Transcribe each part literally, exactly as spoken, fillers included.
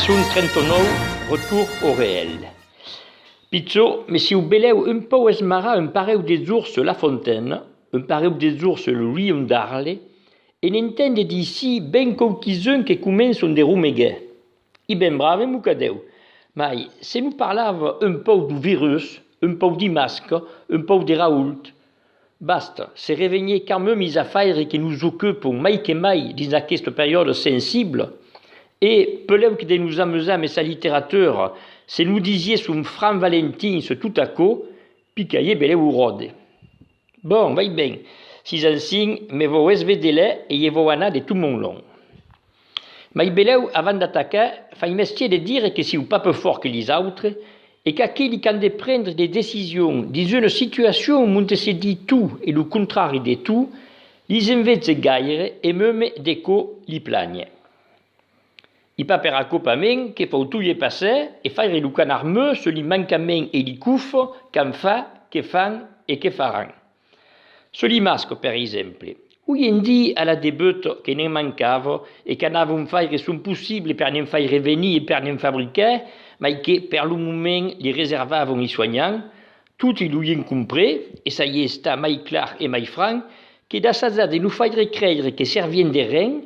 Leçon trenta-nòu, retour au réel. Pichon, me siáu belèu un pauc esmarrat un parelh de jorns sus La Fontaine, un parelh de jorns sus lo lion d'Arle, e n'entende d'aicí ben quauquis-uns que començan de romegar. E ben brave, mocadèu, mai se nos parlava un pauc dau virus, un pauc dei mascas, un pauc de Raoult, basta, se reveniá quand mème ais afaires que nos ocupan mai que mai dins aquesta periòda sensibla, e, puslèu que de nos amusar amb sa literatura, se nos disiá son franc Valentin sus tot aquò, picariá belèu au ròde. Bon, vai ben, sis ansin, me vau esvedelar e ié vau anar de tot mon long. Mai belèu, avant d'atacar, fai mestier de dire que siáu pas pus fòrt que leis autres e qu'aqueli qu'an de prendre de decisions dins una situacion monte se ditz tot e lo contrari de tot, leis enveja gaire e mème de còps li planhe. E pas per aquò pasmens que fau tot ié passar e faire lo canard meu sus li mancaments e li cofas qu'an fach, que fan e que faràn. Sus li mascas, per exemple. Oiendí, a la debuta, que ne'n mancava e qu'anavan faire son possible per ne'n faire venir e per ne'n fabricar, mai que per lo moment li reservavan li soinhants, toti lo ién comprés, e ça ié estat mai clar e mai franc, que d'assajar de nos faire creire que servien de ren,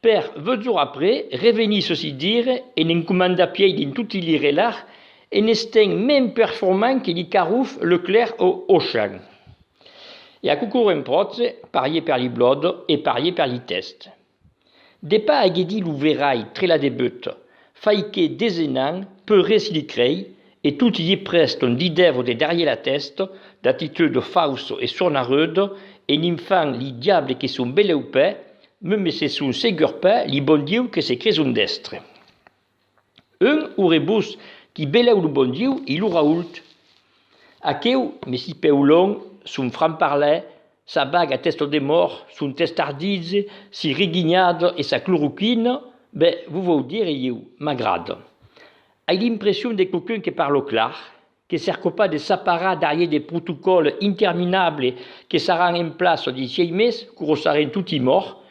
per, vuech jorns après, revenir sus si dire e ne'n comandar pièi dins toti li relargs, en estent mens performants que li Carouf, Leclerc o Auchan. E a quauqu'ora en pròche, parier per li blòdas e parier per li tèstes. De pas aguer dit lo verai tre la debuta, fai que desenant, pus ren se li crei, e toti ié prestan d'idèvas de darrier la tèsta, d'atitudas fausas e sornarudas, e ne'n fan li diables que son belèu pas, mème se son segur pas li bon Dieu que se creson d'èstre. Un, au rebós, qu'ei belèu lo bon Dieu, ei lo Raoult. Aqueu, me si pèu long, son franc-parlar, sa baga tèsta de mòrt, son testarditge, si reguinhadas e sa cloroquina, ben, vos vau dire, ieu, m'agrada. Ai l'impression de quauqu'un que parla clar, que cèrca pas de s'aparar darrier de protocòles interminables que saràn en plaça dins sièis mes, quora sarem toti mòrts,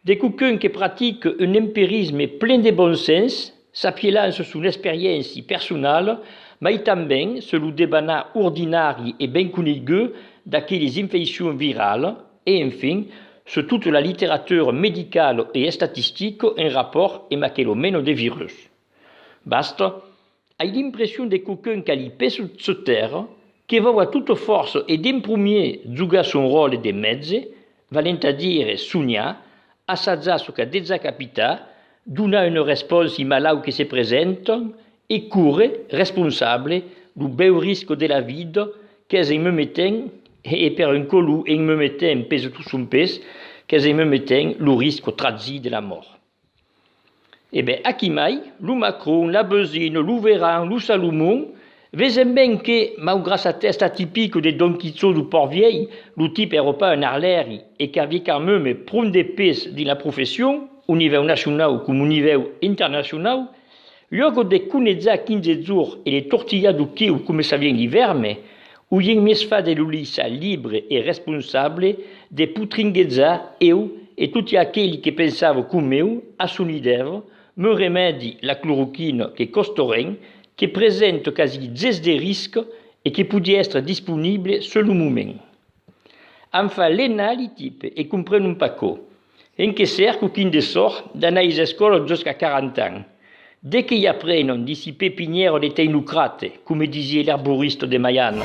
de quauqu'un que pratica un empirisme plen de bon sens, s'apilant sus son experiéncia personala, mai tanben sus lo debanar ordinari e ben conegut d'aquelis infeccions viralas, e, enfin, sus tota la literatura medicala e estatistica en rapòrt emb aquela mena de virus. Basta, ai l'impression de quauqu'un qu'a li pès sus tèrra, que vòu a tota fòrça e d'en promier jogar son ròtle de mètge, valent a dire sonhar, assajar çò qu'a dejà capitat, donar una responsa ai malauts que se presentan e córrer, responsable, lo bèu risc de la vida, qu'es en mème temps, e per un còp lo en mème temps pesa tot son pes, qu'es en mème temps lo risc tragic de la mòrt. E ben, aquí mai, lo Macron, la Buzyn, lo Véran, lo Salomon, vesen ben que, maugrat sa tèsta atipica de Don Quichòt dau Pòrt Vièlh, lo tipe èra pas un arlèri e qu'aviá quand mème pron de pes dins la profession, au nivèu nacionau coma au nivèu internacionau, luòga de conejar quinze jorns e de tortilhar dau quiu coma s'avián li vèrmes, aurián mièg fach de lo laissar libre e responsable de potringuejar eu e toti aqueli que pensavan coma eu a son idèva, meu remèdi, la cloroquina, que còsta ren, que presenta quasi ges de risc e que podiá èstre disponible sus lo moment. An fach l'ENA li tipe e comprenon pas quò. Enque ser quauquin de sòrt d'anar ais escòlas jusqu'a quaranta ans. De qué i aprenon dins si pepinièras de tecnocrates, coma disiá l'erborista de Maiana.